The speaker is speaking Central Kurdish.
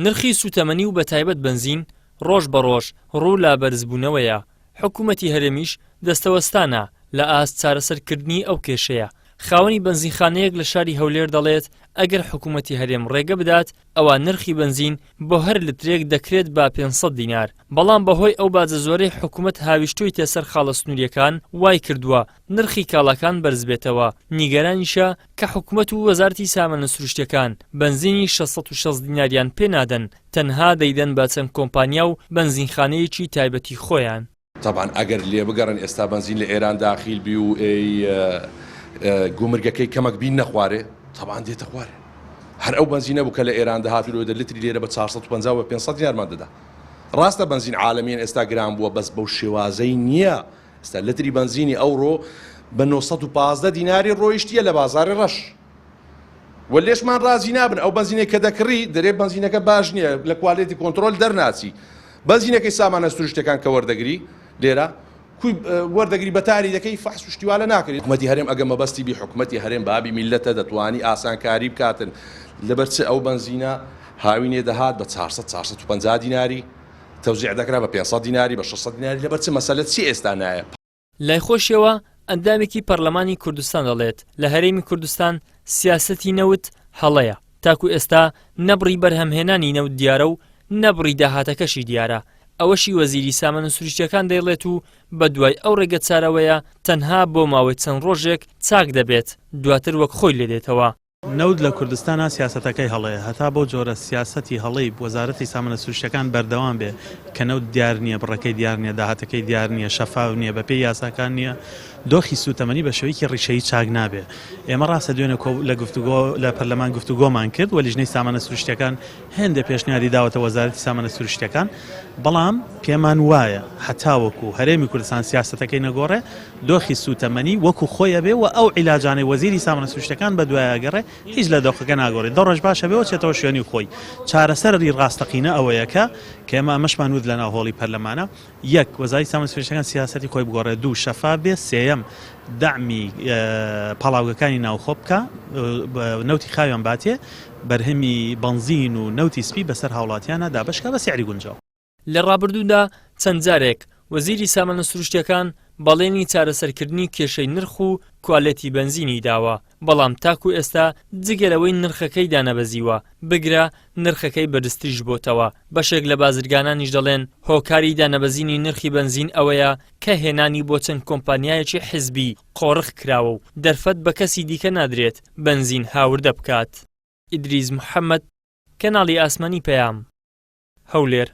نرخی سووتەمەنی و بەتایبەت بەنزین ڕۆژ بە ڕۆژ ڕوو لە بەرزبوونەوەیە، حکوومەتی هەرێمیش دەستەوەستانە لە ئاست چارەسەرکردنی ئەو کێشەیە. خاوەنی بەنزینخانەیەک لە شاری هەولێر دەڵێت، ئەگەر حکوومەتی هەرێم ڕێگە بدات ئەوا نرخی بەنزین بۆ هەر لترێک دەکرێت بە 500 دینار، بەڵام بەهۆی ئەو باجە زۆرەی حکوومەت هاویشتوویتە سەر خاڵە سنوورییەکان وایکردووە نرخی کاڵاکان بەرزبێتەوە، نیگەرانیشە کە حکومەت و وەزارەتی سامانە سروشتیەکان بەنزینی 660 دیناریان پێ نادەن، تەنها دەیدەن بە چەند کۆمپانیا و بەنزینخانەیەکی تایبەتی خۆیان. تەبعەن ئەگەر لێبگەڕێن ئێستا بەنزین لە ئێران داخیل بی و گومرگەکەی کەمەک بیننە خوارێ تەبعەن دێتە خوارێ هەر ئەو بەنزینە بوو کە لە ئێران دەهات و لەوێ لتری لێرە بە 450 و 500 دینارمان دەدا ڕاستە بەنزین عالەمیەن ئێستا گران بووە بەس بەو شێوازەی نییە ئێستا لتری بەنزینی ئەوڕۆ بە 915 دیناری ڕۆیشتیە لە بازاری ڕەش و لێشمان ڕازی نابن ئەو بەنزینێک کە دەکڕی دەرێ بەنزینەکە باش نییە لە quality control دەرناچی بەنزینەکەی سامانە سروشتەکان کە وەردەگری لێرە کوی وەردەگری بەتاری دەکەی فەحس و شتیوالە ناکرێت حکومەتی هەرێم ئەگە مەبەستی بی حکومەتی هەرێم بابی میلەتە دەتوانی ئاسانکاری بکاتن لەبەر چ ئەو بەنزینە هاوینێ دەهات بە 400 450 دیناری تەوزیع دەکرا بە 500 دیناری بە 600 دیناری لەبەر چ مەسەلە چی ئێستا نایە؟ لای خۆشیەوە ئەندامێکی پەرلەمانی کوردستان دەڵێت لە هەرێمی کوردستان سیاسەتی نەوت هەڵەیە تاکو ئێستا نە بڕی بەرهەمهێنانی نەوت دیارە و نە بڕی داهاتەکەشی دیارە ئەوەشی وەزیری سامانە سروشتیەکان دەیڵێت و بەدوای ئەو ڕێگە چارەوەیە تەنها بۆ ماوەی چەند ڕۆژێک چاک دەبێت دواتر وەک خۆی لێدێتەوە. نەوت لە کوردستانا سیاسەتەکەی هەڵەیە، هەتا بەو جۆرە سیاسەتی هەڵەی وەزارەتی سامانە سروشتیەکان بەردەوام بێ کە نەوت دیار نیە، بڕەکەی دیار نیە، داهاتەکەی دیار نیە، شەفاف نیە، بەپێی یاساکان نیە، دۆخی سوتەمەنی بە شێوەیەکی ڕیشەیی چاک نابێ. ئێمە ڕاستە دوێنێ کۆ لە گفتوگۆ لە پەرلەمان گفتوگۆمان کرد و لیژنەی سامانە سروشتیەکان هێندێ پێشنیاری داوەتە وەزارەتی سامانە سروشتیەکان، بەڵام پێمان وایە هەتاوەکو هەرێمی کوردستان سیاسەتەکەی نەگۆڕێ دۆخی سووتەمەنی وەکو خۆی ئەبێ و ئەو عیلاجانەی وەزیری سامانە سروشتیەکان بەدوای ئەگەڕێ هیچ لە دۆخەکە ناگۆڕێ دە ڕۆژ باش ئەبێ و چێتەوە شوێنی خۆی. چارەسەری ڕاستەقینە ئەوەیە کە کە ئێمە ئەمەشمان وت لەناو هۆڵی پەرلەمانە، یەک، وەزارەتی سامانە سروشتیەکان سیاسەتی خۆی بگۆڕێ، دوو، شەفاف بێ، سێیەم، دەعمی پاڵاوگەکانی ناوخۆ بکا، نەوتی خاویان باتێ، بەرهەمی بەنزین و نەوتی سپی بەسەر هاوڵاتیانا دابەش کا بە سعری گونجاو. لە ڕابردوودا چەند جارێک وەزیری سامانە سروشتییەکان بەڵێنی چارەسەرکردنی کێشەی نرخ و کوالێتی بەنزینی داوە، بەڵام تاکو ئێستا جگە لەوەی نرخەکەی دانەبەزیوە، بگرە نرخەکەی بەرزتریش بۆتەوە، بەشێک لە بازرگانانیش دەڵێن هۆکاری دانەبەزینی نرخی بەنزین ئەوەیە کە هێنانی بۆ چەند کۆمپانیایەکی حزبی قۆرخ کراوە و دەرفەت بە کەسی دیکە نادرێت بەنزین هاوردە بکات. ئیدریس محەمەد، کەناڵی ئاسمانی پەیام، هەولێر.